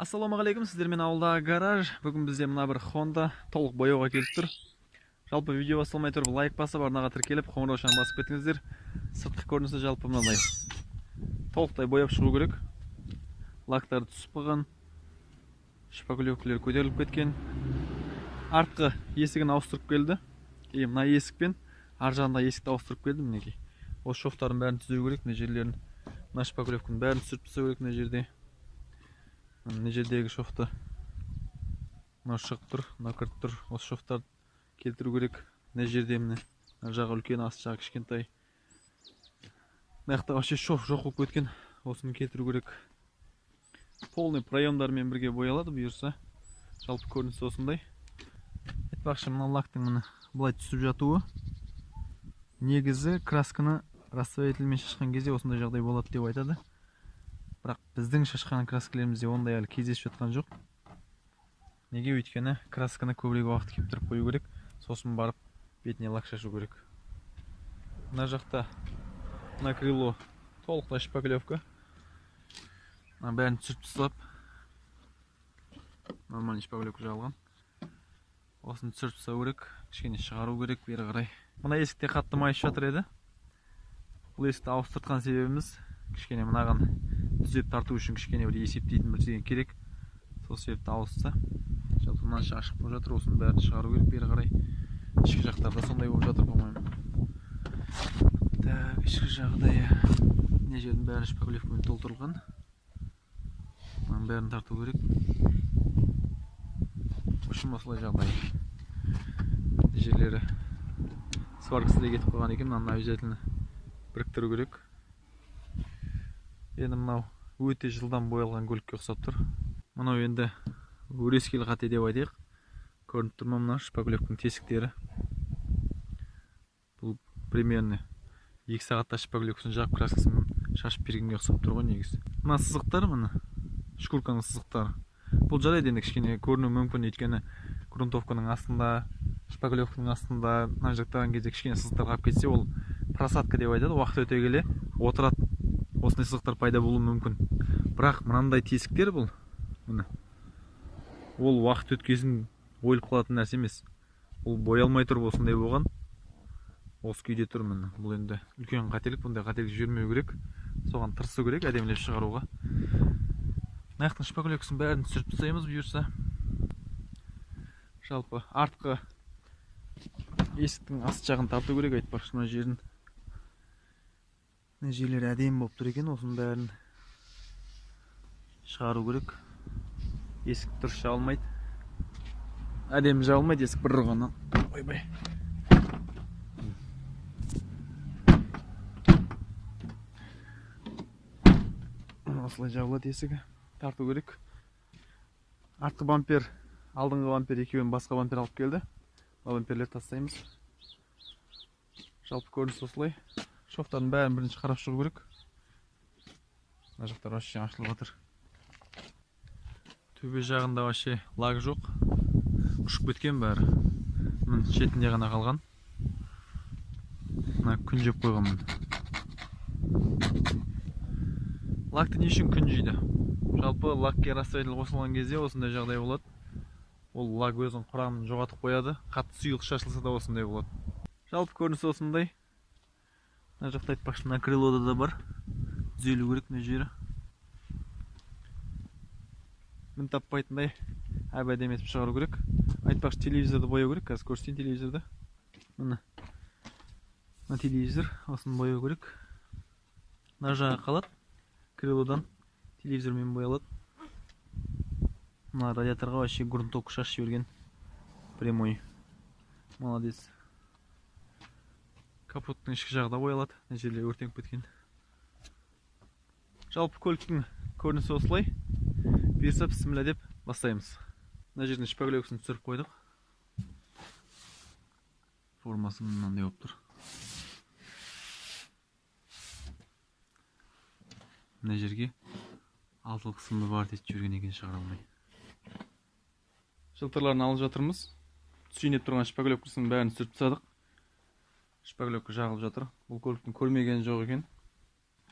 Ассалаумағалейкум, сіздермен ауылдағы гараж. Бүгін бізде мына бір Honda толық бояуға келіп тұр. Жалпы видео басталмай тұрып лайк басып, арнаға тіркеліп, қоңыраушаны басып кетіңіздер. Сыртқы көрінісі жалпы мынадай. Толықтай бояп шығу керек. Лактары түсіп қалған, шпаклевкілер көтеріліп кеткен. Артқы есігін ауыстырып келді. И мына есік пен ар жағындағы есікті ауыстырып келді мінекей. Осы шовтардың бәрін түзеу керек, мына жерлерін, мына шпаклевкінің бәрін түсіріп тастау керек мына жерде. Мына жердегі шовты мынау шығып тұр, мынау кіріп тұр. Осы шовтарды келтіру керек. Мына жерде міне, мына жағы үлкен, асты жағы кішкентай. Мына жақта вообще шов жоқ болып кеткен, осыны келтіру керек. Полный проемдармен бірге боялады бұйырса. Жалпы көрінісі осындай. Айтпақшы, мына лактың міне былай түсіп жатуы негізі красканы растворительмен шашқан кезде осындай жағдай болады деп айтады. Бірақ біздің шашқан краскілерімізде ондай әлі кездесіп жатқан жоқ. Неге? Өйткені красканы көбірек уақыт кептіріп қою керек, сосын барып бетіне лак шашу керек. Мына жақта мына крыло толықтай шпаклевка. Мына бәрін түсіріп тастап, нормальный шпаклевка жағылған. Осыны түсіріп тастау керек, кішкене шығару керек бері қарай. Мына есікте қатты майысып жатыр еді. Бұл есікті ауыстыртқан себебіміз кішкене мынаған түзеп тарту үшін кішкене бір есептейтін бір деген керек. Сол себепті ауысса. Жалпы мынанша ашық болып жатыр, осының бәрін шығару керек бері қарай. Ішкі жақтарда сондай болып жатыр, по-моему. Так, ішкі жағдайы. Мына жердің бәрі шпаклевкамен толтырылған. Мынаның бәрін тарту керек. В общем, осылай жағдай. Мына жерлері сваркасы да кетіп қалған екен, мынаны обязательно біріктіру керек. Енді мынау өте жылдам боялған көлікке ұқсап тұр. Мынау енді өрескел қате деп айтайық. Көрініп тұр ма мына шпаклевканың тесіктері? Бұл примерно 2 сағатта шпаклевкасын жағып краскасын шашып бергенге ұқсап тұр ғой негізі. Мына сызықтар, мына шкурканың сызықтары. Бұл жарайды енді кішкене көрінуі мүмкін, өйткені грунтовканың астында, шпаклевканың астында мына жақтаған кезде кішкене сызықтар қалып кетсе, ол просадка деп айтады, уақыт өте келе отырады. Осындай сызықтар пайда болуы мүмкін. Бірақ мынандай тесіктер бұл, міне, ол уақыт өткесін ойылып қалатын нәрсе емес. Ол боялмай тұрып осындай болған. Осы күйде тұр міне. Бұл енді үлкен қателік, бұндай қателік жібермеу керек. Соған тырысу керек, әдемілеп шығаруға. Мына жақтың шпаклевкасын бәрін түсіріп тастаймыз бұйырса. Жалпы артқы есіктің аст жағын тарту керек, айтпақшы мына жерін. Мына жерлері әдемі болып тұр екен, осының бәрін шығару керек. Есік дұрыс жабылмайды. Әдемі жабылмайды есік бір ұрғаннан. Ойбай. Осылай жабылады есігі. Тарту керек. Артқы бампер, алдыңғы бампер екеуін басқа бампер алып келді. Мына бамперлерді тастаймыз. Жалпы көрініс осылай. Шовтардың бәрін бірінші қарап шығу керек. Мына жақтар вообще ашылып жатыр. Төбе жағында вообще лак жоқ. Ұшып кеткен бәрі. Мына шетінде ғана қалған. Мына күн жеп қойған міне. Лакты не үшін күн жейді? Жалпы лакке растворитель қосылған кезде осындай жағдай болады. Ол лак өзінің құрамын жоғалтып қояды. Қатты сұйық шашылса да осындай болады. Жалпы көрінісі осындай. Мына жақта айтпақшы, мына крылода да бар. Түзелу керек мына жері. Мін таппайтындай әп әдемі етіп шығару керек. Айтпақшы, телевизорды бояу керек. Қазір көрсетейін телевизорды. Міне. Мына телевизор, осыны бояу керек. Мына жағы қалады. Крылодан телевизормен боялады. Мына радиаторға вообще грунтовка шашып жіберген. Прямой. Молодец. Капоттың ішкі жағы да боялады. Мына жерлер өртеніп кеткен. Жалпы көліктің көрінісі осылай. Бұйырса бісміллә деп бастаймыз. Мына жердің шпаклевкасын түсіріп қойдық. Формасы мынандай болып тұр. Мына жерге алтыл қысымды бар деп жіберген екен, шығара алмай. Жылтырларын алып жатырмыз. Сүйеніп тұрған шпаклевкасының бәрін түсіріп тастадық. Шпаклевка жағылып жатыр. Бұл көліктің көрмегені жоқ екен.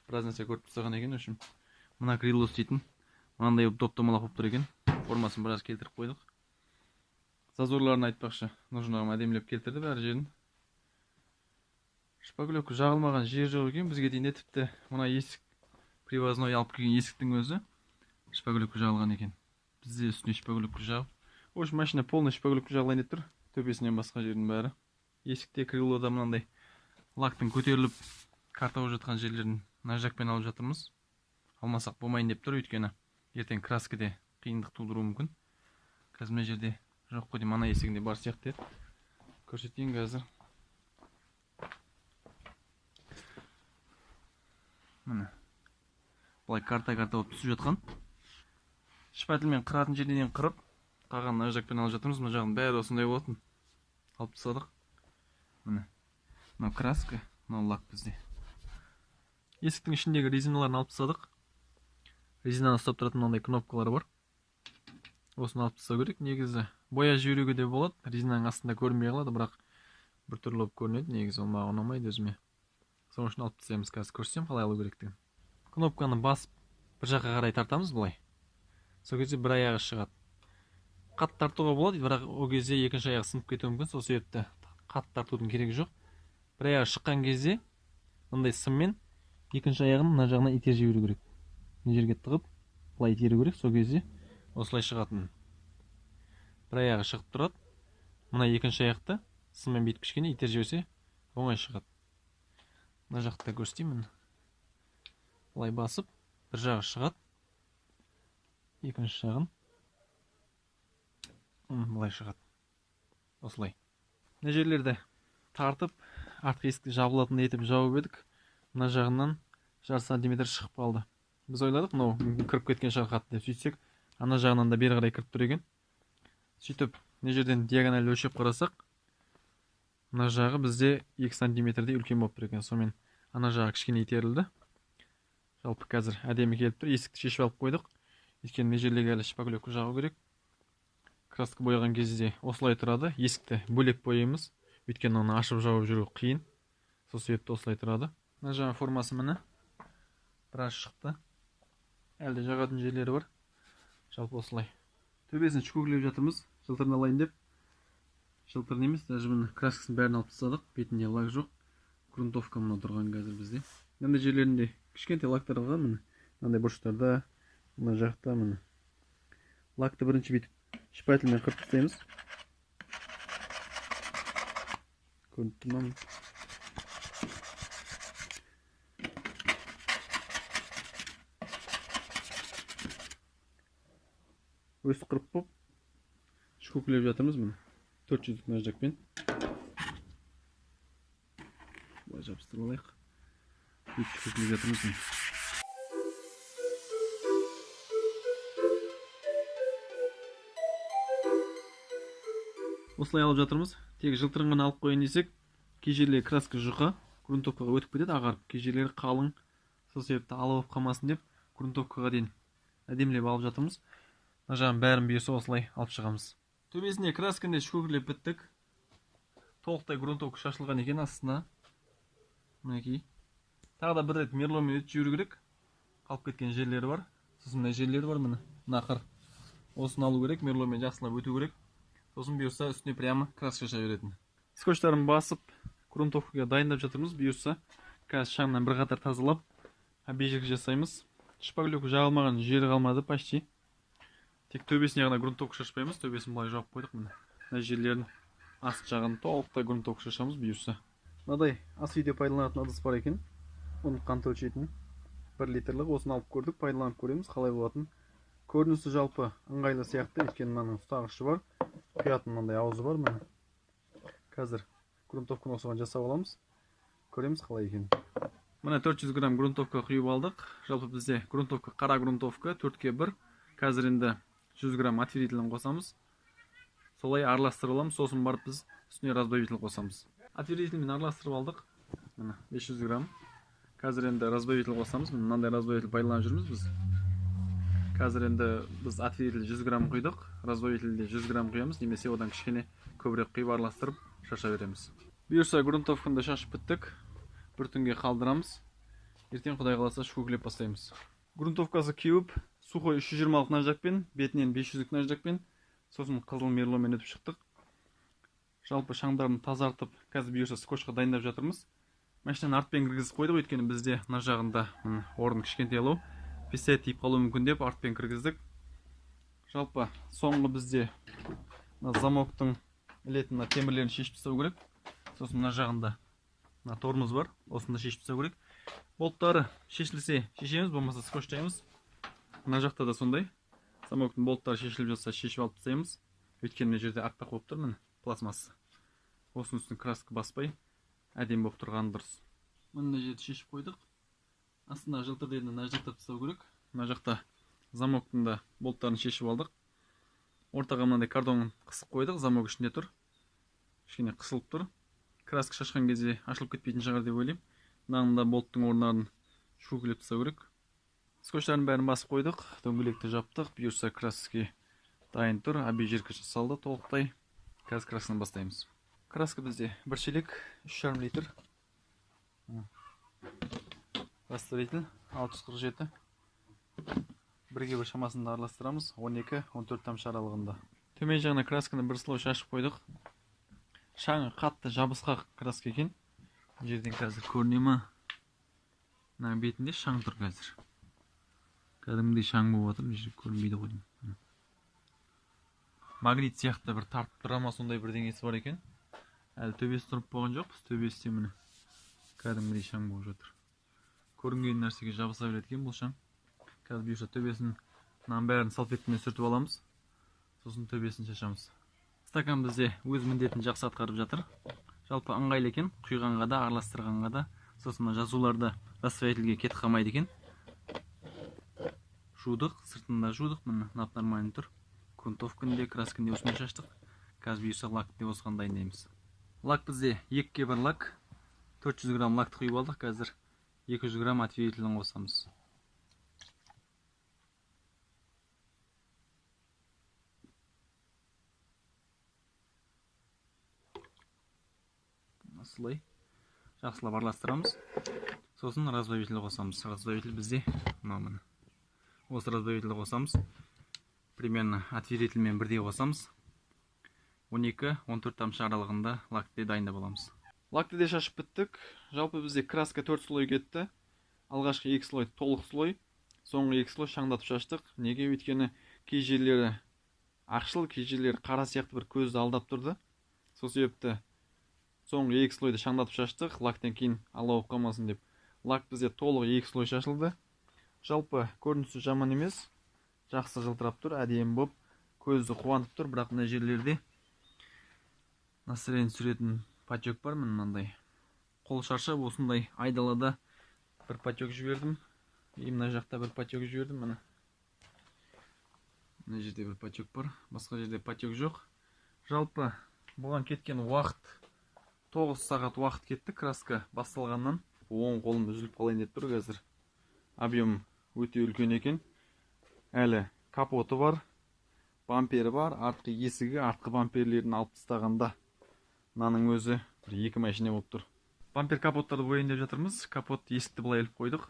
Біраз нәрсе көріп тастаған екен, в общем. Мына крыло істейтін Мынандай болып доп-домалақ болып тұр екен. Формасын біраз келтіріп қойдық. Зазорларын айтпақшы, Нұржан ағам әдемілеп келтірді бәр жерін. Шпаклевка жағылмаған жер жоқ екен бізге дейін де, тіпті мына есік привозной алып келген есіктің өзі шпаклевка жағылған екен. Бізде үстіне шпаклевка жағып, в общем, машина полный шпаклевка жағылайын деп тұр, төбесінен басқа жердің бәрі. Есікте, крылода мынандай лактың көтеріліп карта болып жатқан жерлерін наждакпен алып жатырмыз. Алмасақ болмайын деп тұр, өйткені ертең краскіде қиындық тудыруы мүмкін. Қазір мына жерде жоқ қой деймін, ана есігінде бар сияқты еді. Көрсетейін қазір. Міне. Былай карта-карта болып түсіп жатқан. Шпательмен қыратын жерінен қырып, қалған наждакпен алып жатырмыз. Мына жағының бәрі осындай болатын. Алып тастадық. Міне. Мынау краска, мынау лак бізде. Есіктің ішіндегі резиналарын алып тастадық. Резинаны ұстап тұратын мынандай кнопкалар бар. Осыны алып тастау керек. Негізі боя жіберуге де болады. Резинаның астында көрінбей қалады, бірақ біртүрлі болып көрінеді. Негізі ол маған ұнамайды өзіме. Сол үшін алып тастаймыз. Қазір көрсетемін қалай алу керектігін. Кнопканы басып бір жаққа қарай тартамыз былай. Сол кезде бір аяғы шығады. Қатты тартуға болады, бірақ ол кезде екінші аяғы сынып кетуі мүмкін. Сол себепті қатты тартудың керегі жоқ. Бір аяғы шыққан кезде мындай сыммен екінші аяғын мына жағына итеріп жіберу керек. Мына жерге тығып былай итеру керек. Сол кезде осылай шығатын. Бір аяғы шығып тұрады. Мына екінші аяқты сыммен бүйтіп кішкене итеріп жіберсе оңай шығады. Мына жақта көрсетейін. Былай басып бір жағы шығады. Екінші жағын былай шығады. Осылай. Мына жерлерді тартып артқы есікті жабылатын етіп жауып едік. Мына жағынан жарты сантиметр шығып қалды. Біз ойладық, мынау мүмкін кіріп кеткен шығар қатты деп. Сөйтсек, ана жағынан да бері қарай кіріп тұр екен. Сөйтіп, мына жерден диагональ өлшеп қарасақ, мына жағы бізде 2 сантиметрдей үлкен болып тұр екен. Сонымен ана жағы кішкене итерілді. Жалпы қазір әдемі келіп тұр. Есікті шешіп алып қойдық. Өйткені мына жерлерге әлі шпаклевка жағу керек. Краска бояған кезде осылай тұрады. Есікті бөлек бояймыз. Өйткені оны ашып жауып жүру қиын. Сол себепті осылай тұрады. Мына жаңа формасы міне. Біраз шықты. Әлі де жағатын жерлері бар. Жалпы осылай. Төбесін шүкірлеп жатырмыз. Жылтырын алайын деп. Жылтырын емес, даже міне краскасын бәрін алып тастадық. Бетінде лак жоқ. Грунтовка мына тұрған қазір бізде. Мынандай жерлерінде кішкентай лактар қалған міне. Мынандай бұрыштарда, мына жақта міне. Лакты бірінші бүйтіп шпательмен қырып тастаймыз. Көрініп тұр ма? Өстіп қырып болып шүкірлеп жатырмыз міне. 400-лік наждакпен. Былай жабыстырып алайық. Бүйтіп шүкірлеп жатырмыз міне. Осылай алып жатырмыз. Тек жылтырын ғана алып қояйын десек, кей жерлері краска жұқа, грунтовкаға өтіп кетеді, ағарып, кей жерлері қалың. Сол себепті алып қалмасын деп грунтовкаға дейін әдемілеп алып жатырмыз. Мына жағын бәрін бұйырса осылай алып шығамыз. Төбесіне красканы шүкірлеп біттік. Толықтай грунтовка шашылған екен астына. Мінекей. Тағы да бір рет мерломен өтіп жіберу керек. Қалып кеткен жерлері бар. Сосын мына жерлері бар міне. Мына қыр. Осыны алу керек, мерломен жақсылап өту керек. Сосын бұйырса үстіне прямо краска шаша беретін. Скотчтарын басып грунтовкаға дайындап жатырмыз. Бұйырса қазір шаңнан бір қатар тазалап объезжик жасаймыз. Шпаклевка жағылмаған жері қалмады почти. Тек төбесіне ғана грунтовка шашпаймыз. Төбесін былай жауып қойдық міне. Мына жерлерін аст жағын толықтай грунтовка шашамыз бұйырса. Мынадай ас үйде пайдаланатын ыдыс бар екен. Оны қант өлшейтін 1 литрлік. Осыны алып көрдік, пайдаланып көреміз қалай болатынын. Көрінісі жалпы ыңғайлы сияқты, өйткені мынаның ұстағышы бар, құятын мынандай аузы бар міне. Қазір грунтовканы осыған жасап аламыз. Көреміз қалай екенін. Міне 400 грамм грунтовка құйып алдық. Жалпы бізде грунтовка қара грунтовка 4-ке 1. Қазір енді 100 грамм отвертителін қосамыз. Солай араластырып аламыз, сосын барып біз үстіне разбавитель қосамыз. Отвертительмен араластырып алдық. Міне 500 грамм. Қазір енді разбавитель қосамыз. Міне мынандай разбавитель пайдаланып жүрміз біз. Қазір енді біз отвертитель 100 грамм құйдық. Разбавительде 100 грамм құямыз, немесе одан кішкене көбірек құйып араластырып шаша береміз. Бұйырса грунтовканы да шашып біттік. Бір түнге қалдырамыз. Ертең Құдай қаласа шүкірлеп бастаймыз. Грунтовкасы кеуіп, Сухой 320-лық наждакпен, бетінен 500-лік наждакпен, сосын қызыл мерломен өтіп шықтық. Жалпы шаңдарын тазартып, қазір бұйырса скотчқа дайындап жатырмыз. Машинаны артпен кіргізіп қойдық, өйткені бізде мына жағында орын кішкентайлау, пистолет тиіп қалуы мүмкін деп артпен кіргіздік. Жалпы соңғы бізде мына замоктың ілетін мына темірлерін шешіп тастау керек. Сосын мына жағында мына тормоз бар, осыны да шешіп тастау керек. Болттары шешілсе шешеміз, болмаса скотчтаймыз. Мына жақта да сондай. Замоктың болттары шешіліп жатса шешіп алып тастаймыз. Өйткені мына жерде аппақ болып тұр, міне пластмасса. Осының үстін краска баспай әдемі болып тұрғаны дұрыс. Мына жерді шешіп қойдық. Астына жылтыр дегенді наждактап тастау керек. Мына жақта замоктың да болттарын шешіп алдық. Ортаға мынандай картон қысып қойдық, замок ішінде тұр. Кішкене қысылып тұр. Краска шашқан кезде ашылып кетпейтін шығар деп ойлаймын. Мынаның да болттың орындарын шүкілеп тастау керек. Скотчтардың бәрін басып қойдық, дөңгелекті жаптық. Бұйырса краски дайын тұр, обезжирка жасалды толықтай. Қазір красканы бастаймыз. Краска бізде бір шелек, 3,5 литр. Растворитель 647. Бірге бір шамасында араластырамыз, 12-14 тамшы аралығында. Төмен жағына красканы бір слой шашып қойдық. Шаңы қатты жабысқақ краска екен. Бұл жерден қазір көріне ма? Мына бетінде шаң тұр қазір. Кәдімгідей шаң болып жатыр, мына жерде көрінбейді ғой деймін. Магнит сияқты бір тартып тұра ма, сондай бірдеңесі бар екен. Әлі төбесі тұрып болған жоқ, біз төбесі де міне кәдімгідей шаң болып жатыр. Көрінген нәрсеге жабыса береді екен бұл шаң. Қазір бұйырса төбесін мынаның бәрін салфеткамен сүртіп аламыз. Сосын төбесін шашамыз. Стакан бізде өз міндетін жақсы атқарып жатыр. Жалпы ыңғайлы екен, құйғанға да, араластырғанға да. Сосын мына жазулар да растворительге кетіп қалмайды екен. Жудық, сыртында жудық, міне нап нормально тұр. Грунтовканы де, красканы де осымен шаштық. Қазір бұйырса лакты де осыған дайындаймыз. Лак бізде 2-ге 1 лак. 400 грамм лакты құйып алдық, қазір 200 грамм отвертелін қосамыз. Осылай жақсылап араластырамыз. Сосын разбавитель қосамыз. Разбавитель бізде мынау міне. Осы разбавитель қосамыз. Примерно отвертельмен бірдей қосамыз. 12-14 тамшы аралығында лакты дайындап аламыз. Лакты де шашып біттік. Жалпы бізде краска 4 слой кетті. Алғашқы 2 слой толық слой, соңғы 2 слой шаңдатып шаштық. Неге? Өйткені кей жерлері ақшыл, кей жерлері қара сияқты бір көзді алдап тұрды. Сол себепті соңғы 2 слойды шаңдатып шаштық, лактен кейін алау болып қалмасын деп. Лак бізде толық 2 слой шашылды. Жалпы көрінісі жаман емес, жақсы жылтырап тұр, әдемі болып көзді қуантып тұр. Бірақ мына жерлерде настроение түсіретін потек бар, міне мынандай. Қол шаршап осындай айдалада бір потек жібердім. И мына жақта бір потек жібердім, міне. Мына жерде бір потек бар, басқа жерде потек жоқ. Жалпы бұған кеткен уақыт 9 сағат уақыт кетті краска басталғаннан. Оң қолым үзіліп қалайын деп тұр қазір. Объем өте үлкен екен. Әлі капоты бар, бампері бар, артқы есігі, артқы бамперлерін алып тастағанда мынаның өзі бір 2 машина болып тұр. Бампер капоттарды бояйын деп жатырмыз. Капот есікті былай іліп қойдық.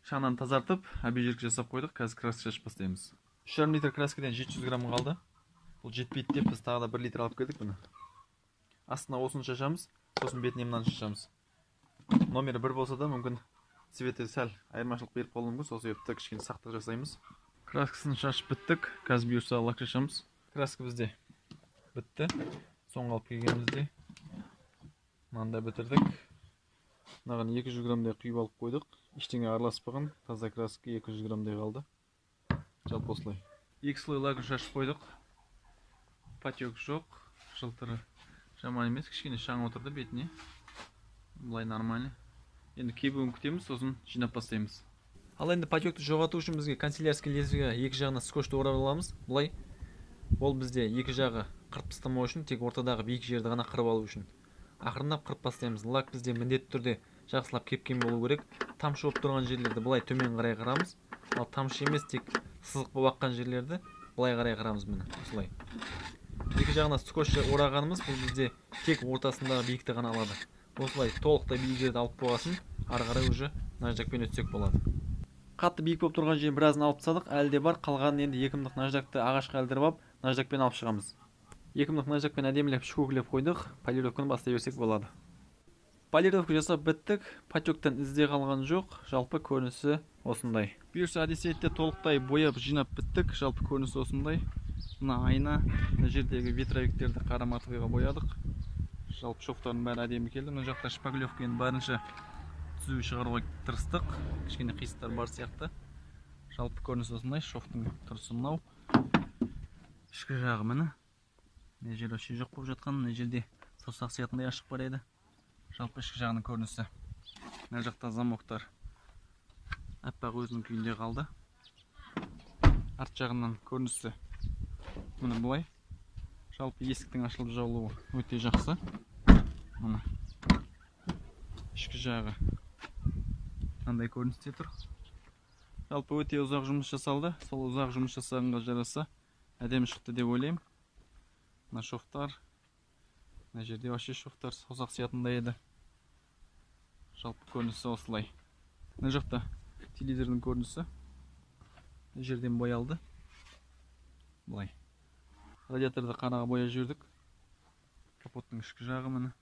Шаңнан тазартып, обезжирка жасап қойдық. Қазір краска шашып бастаймыз. 3,5 литр краскадан 700 грамм қалды. Бұл жетпейді деп біз тағы да 1 литр алып келдік бұны. Астына осыны шашамыз, сосын бетіне мынаны шашамыз. Номері 1 болса да мүмкін цветі сәл айырмашылық беріп қалуы мүмкін, сол себепті кішкене сақтық жасаймыз. Краскасын шашып біттік, қазір бұйырса лак шашамыз. Краска бізде бітті. Соңғы алып келгенімізде мынаны да бітірдік. Мынаған 200 граммдай құйып алып қойдық. Ештеңе араласпаған, таза краска 200 граммдай қалды. Жалпы осылай. 2 слой лакын шашып қойдық. Потек жоқ, жылтыры жаман емес, кішкене шаң отырды бетіне. Былай нормально. Енді кебуін күтеміз, сосын жинап бастаймыз. Ал енді потекті жоғалту үшін бізге канцелярский лезвие екі жағына скотчты орап аламыз. Былай. Ол бізде екі жағы қырып тастамау үшін, тек ортадағы биік жерді ғана қырып алу үшін. Ақырындап қырып тастаймыз. Лак бізде міндетті түрде жақсылап кепкен болу керек. Тамшы болып тұрған жерлерді былай төмен қарай қырамыз. Ал тамшы емес, тек сызық болып аққан жерлерді былай қарай қырамыз, міне осылай. Екі жағына скотч орағанымыз бұл бізде тек ортасындағы биікті ғана алады. Осылай толықтай биік жерді алып болғасын, ары қарай уже наждакпен өтсек болады. Қатты биік болып тұрған жерін біразын алып тастадық, әлі де бар. Қалғанын енді 2 мыңдық наждакты ағашқа ілдіріп алып, наждакпен алып шығамыз. 2 мыңдық наждакпен әдемілеп шүкілеп қойдық. Полировканы бастай берсек болады. Полировка жасап біттік, потектан ізде қалған жоқ. Жалпы көрінісі осындай. Бұйырса, Одиссейді толықтай бояп жинап біттік. Жалпы көрінісі осындай. Мына айна, мына жердегі ветровиктерді қара матовыйға боядық. Жалпы шовтардың бәрі әдемі келді. Мына жақта шпаклевка енді барынша түзу шығаруға тырыстық. Кішкене қисықтар бар сияқты. Жалпы көрінісі осындай, шовтың тұрысы мынау. Ішкі жағы міне. Мына жер вообще жоқ болып жатқан, мына жерде саусақ сиятындай ашық бар еді. Жалпы ішкі жағының көрінісі. Мына жақта замоктар аппақ өзінің күйінде қалды. Арт жағынан көрінісі міне былай. Жалпы есіктің ашылып жабылуы өте жақсы. Міне, ішкі жағы мынандай көріністе тұр. Жалпы өте ұзақ жұмыс жасалды. Сол ұзақ жұмыс жасағанға жараса әдемі шықты деп ойлаймын. Мына шовтар, мына жерде вообще шовтар саусақ сиятындай еді. Жалпы көрінісі осылай. Мына жақта телевизордың көрінісі. Мына жерден боялды. Былай. Радиаторды қараға бояп жібердік. Капоттың ішкі жағы міне.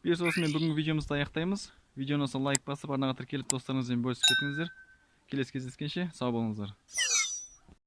Бұйырса, осымен бүгінгі видеомызды аяқтаймыз. Видеоны ұнаса, лайк басып, арнаға тіркеліп, достарыңызбен бөлісіп кетіңіздер. Келесі кездескенше сау болыңыздар.